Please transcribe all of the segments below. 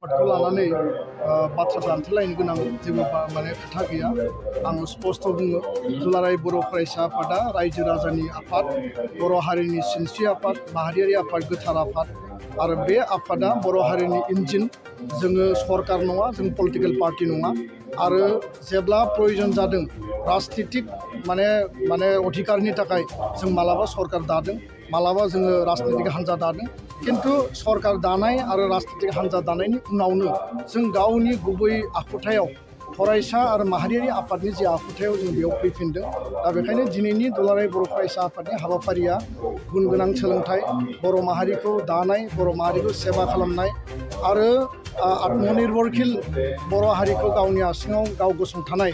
आफादखौ लानानै बाथ्रा दान्थेलायनो गोनां जेबो माने खोथा गैया। आं स्पष्ट बुङो दुलाराय बर' फरायसा आफादा रायजो राजानि आफाद, बर' हारिनि सिनस्रि आफाद, माहारियारि आफाद, गोथार आफाद आरो बे आफादा बर' हारिनि इन्जिन। जोङो सरकार नङा, जों पलिटिकेल पार्टी नङा आरो जेब्ला प्रयोजन जादों राजनीतिक माने अधिकारनि थाखाय जों मालाबा सरकार दादों, मालाबा जोङो राजनीतिक हान्जा दादों, किन्तु सरकार दानाय आरो राजनीतिक हान्जा दानायनि उनावनो जों गावनि गुबै आखुथायाव फरायसा आरो माहारियारि आफादनि जे आखुथायाव जों बेयाव फैफिनदों। दा बेखायनो दिनैनि दुलाराय बर' फरायसा आफादनि हाबाफारिया गुन गोनां सोलोंथाइ, बर' माहारिखौ दानाय, बर' माहारिखौ सेबा खालामनाय आरो आत्मनिर्भरशील बर' हारिखौ गावनि आथिङाव गाव गसंथानाय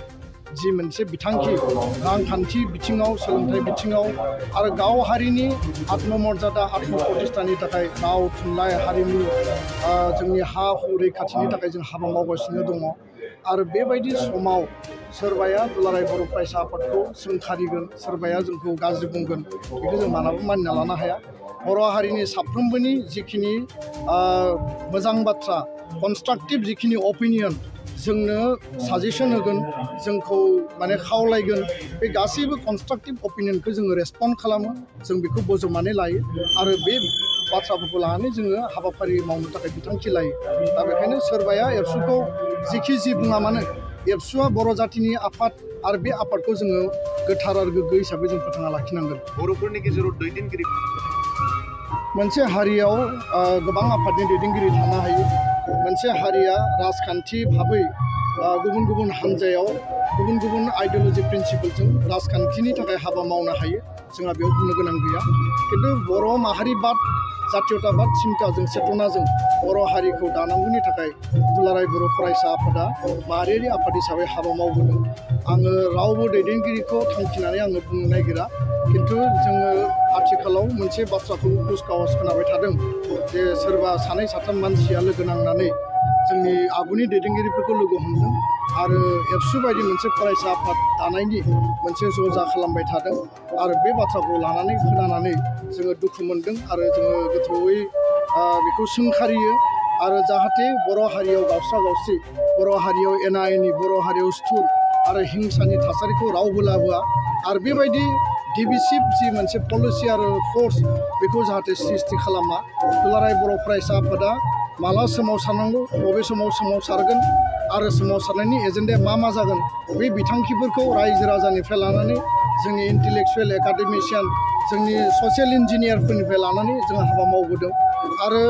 जि मोनसे बिथांखि रांखान्थि बिथिङाव, सोलोंथाइ बिथिङाव आरो गाव हारिनि आत्ममर्यादा आत्मप्रतिष्ठानि थाखाय राव थुनलाइ हारिमु जोंनि हा हु रैखाथिनि थाखाय जों हाबा मावगासिनो दङ। आरो बेबायदि समाव सोरबाया दुलाराय बर' फरायसा आफादखौ सोंखारिगोन, सोरबाया जोंखौ गाज्रि बुंगोन, बेखौ जों मालाबा मानिना लानो हाया। बर' हारिनि साफ्रोमबोनि जिखिनि मोजां बाथ्रा, कनस्ट्राक्टिभ जिखिनि अपिनियन जोंनो साजेसन होगोन, जोंखौ माने खावलायगोन, बे गासैबो कनस्ट्राक्टिभ अपिनियनखौ जोङो रेसपन्ड खालामो, जों बेखौ बोजबनानै लायो आरो बे बाथ्राफोरखौ लानानै जोङो हाबाफारि मावनो थाखाय बिथांखि लायो। दा बेखायनो सोरबाया एबसुखौ जिखि जि बुङा मानो, एबसुआ बर' जातिनि आफाद आरो बे आफादखौ जोङो गोथार आरो गोग्गो हिसाबै जों फोथांना लाखिनांगोन। बर'फोरनि गेजेराव दैदेनगिरि मोनसे हारियाव गोबां आफादनि दैदेनगिरि थानो हायो। मोनसे हारिया राजखान्थि भाबै गुबुन गुबुन हान्जायाव गुबुन गुबुन आइडिय'लजि प्रिन्सिपलजों राजखान्थिनि थाखाय हाबा मावनो हायो, जोंहा बेयाव बुंनो गोनां गैया। खिन्थु बर' माहारिबाद, जातीयताबाद चिन्ताजों चेतनाजों बर' हारिखौ दानांगौनि थाखाय दुलाराय बर' फरायसा आफादा माहारियारि आफाद हिसाबै हाबा मावबोदों। आङो रावबो दैदेनगिरिखौ थांखिनानै आङो बुंनो नागिरा, खिन्थु जोङो आथिखालाव मोनसे बाथ्राखौ कुचकावाज खोनाबाय थादों जे सोरबा सानै साथाम मानसिया लोगो नांनानै जोंनि आगुनि दैदेनगिरिफोरखौ लोगो हमदों आरो एबसु बायदि मोनसे फरायसा आफाद दानायनि मोनसे जजा खालामबाय थादों आरो बे बाथ्राखौ लानानै खोनानानै जोङो दुखु मोनदों आरो जोङो गोथौयै बेखौ सोंखारियो आरो जाहाथे बर' हारियाव गावस्रा गावस्रि, बर' हारियाव एना एनि, बर' हारियाव सुथुर आरो हिंसानि थासारिखौ रावबो लाबोआ आरो बेबायदि डिभिसिभ जि मोनसे पलिसि आरो फर्स बेखौ जाहाथे सृष्टि खालामा। दुलाराय बर' फरायसा आफादा माला सोमावसारनांगौ, बबे समाव सोमावसारगोन आरो सोमावसारनायनि एजेन्डाया मा जागोन, बे बिथांखिफोरखौ रायजो राजानिफ्राय लानानै जोंनि इन्टेलेक्सुयेल एकाडेमिसियान, जोंनि ससियेल इन्जिनियारफोरनिफ्राय लानानै जों हाबा मावबोदों आरो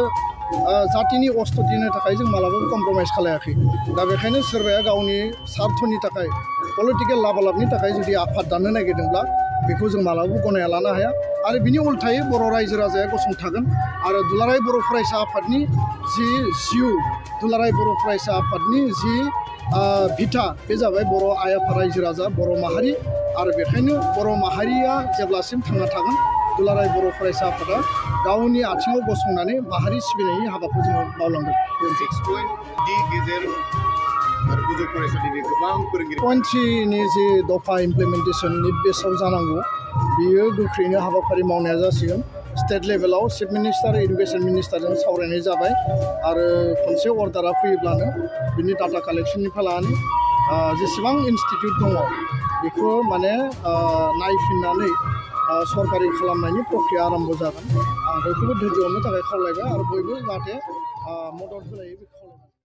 जातिनि अस्त'थिनि थाखाय जों मालाबाबो कमप्रमाइज खालायाखै। दा बेखायनो सोरबाया गावनि स्वार्थनि थाखाय, पलिटिकेल लाबालाबनि थाखाय जुदि आफाद दानो नागिरदोंब्ला बेखौ जों मालाबाबो गनायना लानो हाया आरो बिनि उल्थायै बर' रायजो राजाया गसंथागोन आरो दुलाराय बर' फरायसा आफादनि जि जिउ, दुलाराय बर' फरायसा आफादनि जि बिथा, बे जाबाय बर' आइ आफा रायजो राजा, बर' माहारि आरो बेखायनो बर' माहारिया जेब्लासिम थांना थागोन दुलाराय बर' फरायसा आफादा गावनि आथिङाव गसंनानै माहारि सिबिनायनि हाबाखौ जोङो मावलांगोन। 20नि जि दफा इमप्लिमेन्टेसन निट बेसाव जानांगौ, बियो गोख्रैनो हाबाफारि मावनाया जासिगोन। स्टेट लेभेलाव चिफ मिनिस्टार, इडुकेसन मिनिस्टारजों सावरायनाय जाबाय आरो खनसे अर्डारा फैयोब्लानो बिनि डाटा कालेक्सननिफ्राय लानानै जेसेबां इनस्टिटिउट दङ बेखौ माने नायफिननानै सरकारि खालामनायनि प्रक्रिया आरम्भ जागोन। आं बयखौबो धैर्य होनो थाखाय खावलायबाय आरो बयबो जाहाथे मदद होलायो बेखौ खावलायबाय।